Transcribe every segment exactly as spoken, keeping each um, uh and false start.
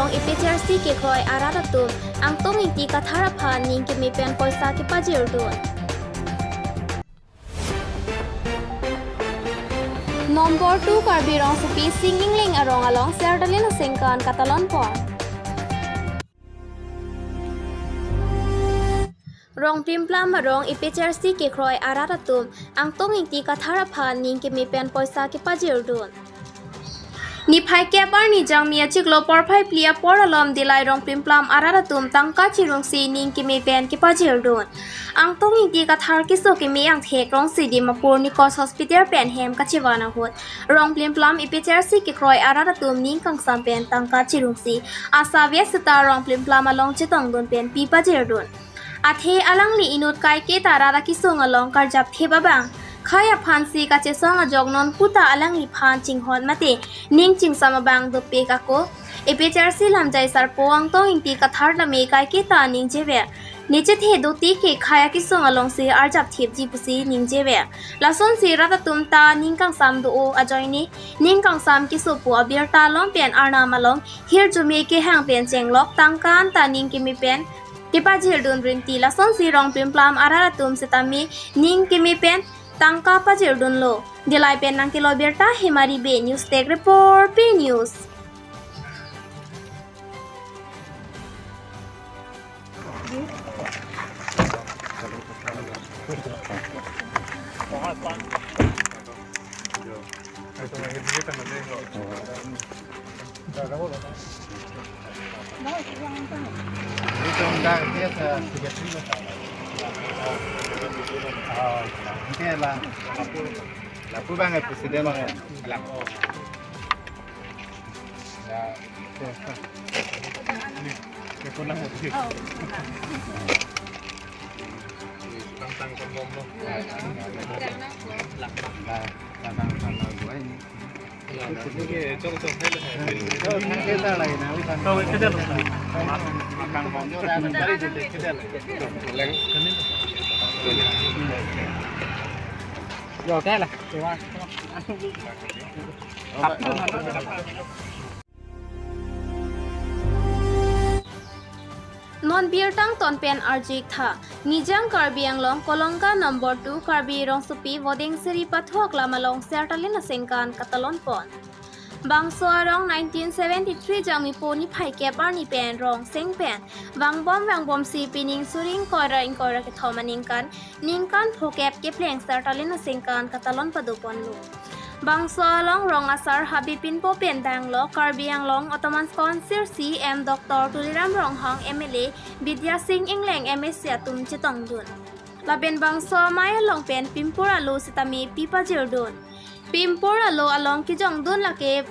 APHLC kekroi arat atum Angtong Ingti Kathar aphan ning keme pen poisa kepajirdun. Number two Karbi Rongsopi Sing Ingleng arong along Sertalin asengkan katalon pon. Rongplimplam arong APHLC kekroi arat atum Angtong Ingti Kathar aphan ning keme pen poisa kepajirdun. Niphai kep arni Jangmi achiklo porphai phli apor alom Dillai Rongplimplam arat atum tangka chirungsi ning keme pen kepajirdun. Angtong Ingti Kathar keso keme angthek rongsi Dimapur Nikos Hospital pen hem kachevan ahut Rongplimplam APHLC kekroi arat atum ning kangsam pen tangka chirungsi asabia seta Rongplimplam along chetongdun pen pi pajirdun. Athe alangli inut kaiketa rat akesung along karjap thip abang khei aphansi kachesong ajok non puta alangliphan chinghon mate ning chingsam abang dopik ako. APHLC lamjai sarpo Angtong Ingti Kathar tame kaiketa ningjever. Nechethe doti ke khei akesung alongsi arjap thipji pusi ningjever. Lasonsi rat atum ta ning kangsam do-o ajoine ning kangsam kesopo abirta along pen arnam along hirjume kehang pen chenglok tangka anta ning keme pen kepajirdun rinti. Lasonsi Rongplimplam arat atum setame ning keme pen tangka pajirdunlo. Dillai pen nangkelo birta Hemari Bey, News Desk Report, P News. Lapu bang president. Non birta angton pen arju-ik tha. Nijang Karbi Anglong Kolongka number two Karbi Rongsopi Vodengsiri Pathuak Lam along Sertalin asengkan katalon pon. Bangso arong nineteen seventy-three Jangmipo niphai kep arni pen rong seng pen vangbom vangbomsi pining suri ingkoi ra ingkoi ra kethom aningkan ningkan phokep kepleng Sertalin asengkan katalon pado ponlo. Bangso along rong asar Habipinpo pen danglo Karbi Anglong Autonomous Council C E M Doctor Tuliram Ronghang, M L A Bidya Sing Ingleng, M A C atum chetongdun. Lapen bangso amei along pen pimpur alo setame pi pajirdun. Pimpur alo along kejongdun lake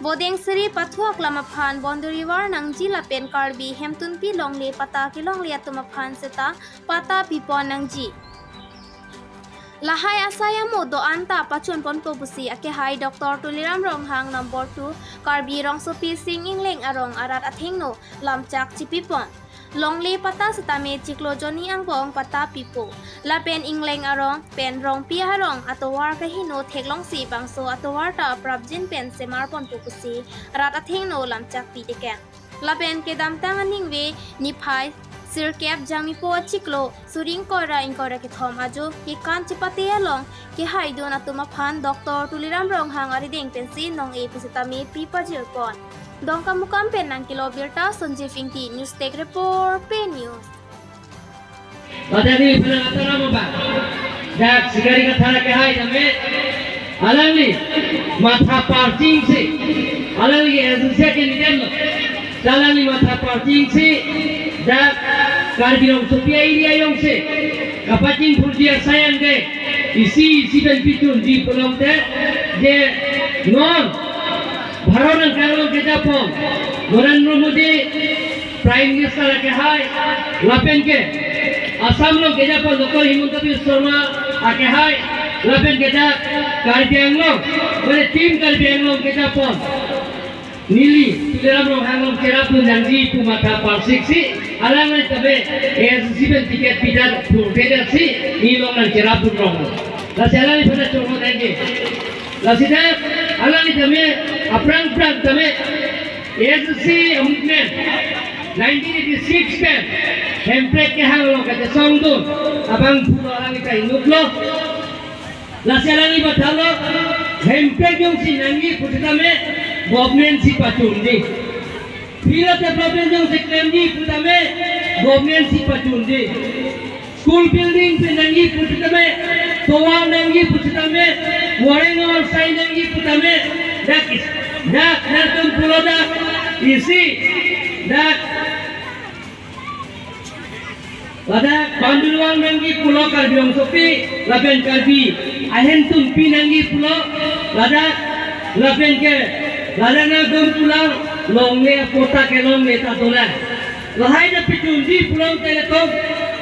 Vodengsiri Pathuak Lam aphan boundary wall nangji lapen Karbi hemtunpi longle patta kelongle atum aphan seta patta pipon nangji. Lahai asai amo do-an ta pachun ponpo pusi akehai Doctor Tuliram Ronghang number two Karbi Rongsopi Sing Ingleng arong arat athengno lamchak chipipon. Longle patta setame chiklo jonni angbong patta pipo. Lapen Ingleng arong pen Rongpi arong atovar kaheno theklongsi bangso atovar ta prapjin pen semar ponpo pusi rat athengno lamchak pi teken. Lapen kedamtang aningve niphai sirkep Jangmipo achiklo suri ingkoi ra ingkoi ra kethom ajo kekan chepate along kehaidun atum aphan Doctor Tuliram Ronghang arideng pensi nong-e pusitame pi pajirpon. Dongkamukam pen nangkelo birta Sanjeev Ingti, News Desk Report, P News. Pada ni pernah kata nama ba. Dak Sikari Kathar akehai tame. Alangli matha parchingsi. Alangli agency ke ni dem. Alangli matha parchingsi. Dak Karbi Rongsopi area jongsi. Kapachingpurji asai angdeng. Isi isi pen pitunji pulote. Je non Bharat nangkarong kejapon Narendra Modi Prime Minister akehai, lapen ke Assam along kejapon Doctor Himanta Biswa Sarma akehai, lapen ke dak Karbi Anglong, mane team Karbi Anglong kejapon neli Tuliram Ronghang along cherapdun nangji pu matha parsiksi, alangli tabe A I C C pen ticket pidet purpedet si, neli along nangcherapdun rong. Lasi alangliphan choro nangji. Lasi dak alangli tame aphrang phrang tame A S D C movement nineteen eighty-six pen Hemprek kehang along kachesongdun abang pulo alangli ta inutlo. Lasi alangli mathalo, Hemprek jongsi nangji putame government si pachunji. Field development jongsi klemji putame government si pachunji. School building pen nangji putame, tovar nangji putame, wareng asai nangji putame, dak, dak, dak nangtum pulo dak, isi, dak, ladak Pandulwang nangji pulo Karbi Rongsopi, lapen Karbi ahin tumpi nangji pulo, ladak, lapen ke, ladak nangtum pulang, longle, kota ke longle ta dolang. Lahai ta pachunji pulang telekom,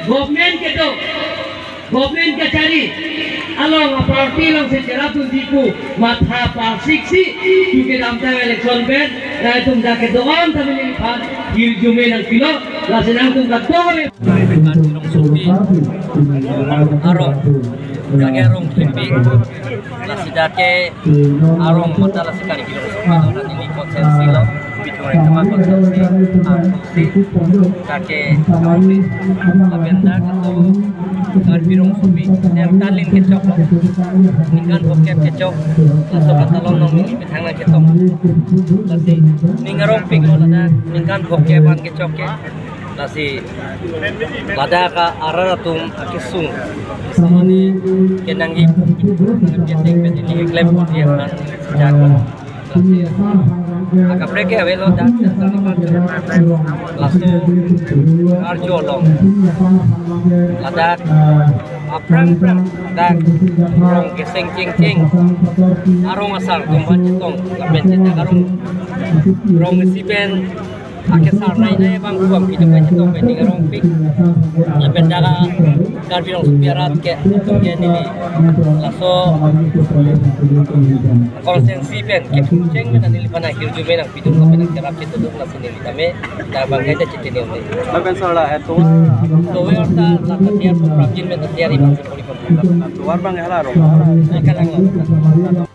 government kedo, government kachari along a-party alongsi cherapdunji pu matha parsiksi, tu kedamtang election pen, nangtum dak kedo-an ta neliphan hirjume nangpilo, lasi nangtum dak do. Karbi Rongsopi arong, lake arong kepik, lasi dak ke arong mata lasi Karbi Rongsopi lo, neli konsensi lo, Bithung Rengkama konsensi, arong si, dak ke, lapen dak ke Karbi Rongsopi, yang talin kechok lo, ningkan phokep kechok, laso katalon nong neli methang nangchetong, lasi ning arongpik lo ladak, ningkan phokep an kechok ke. Lasi ladak ke arat atum akesung. Lasi neli kenangji pen neli keklem pon dia kan. Lasi akaprek ke avelo dak. Laso arjo along ladak aphrang phrang dak rong keseng kengkeng arong asar atum aphan chetong lapen chedak arong rong isi pen akesar nai nai abang kuam kiduk kachetong pen ning arongpik. Lapen dak Karbi Rongsopi arat ke, atum ke neli laso konsensi pen kecheng pen neliphan ahirjume nangpidun lapen nangcherap chetudun, lasi neli tame dak abang ke chetini uni. Lapen sar la, eh, tovar, tovar ta la ta tiar program jin pen ta tiar iman se pori pon. Tovar abang hala rong. Ai kalang lo.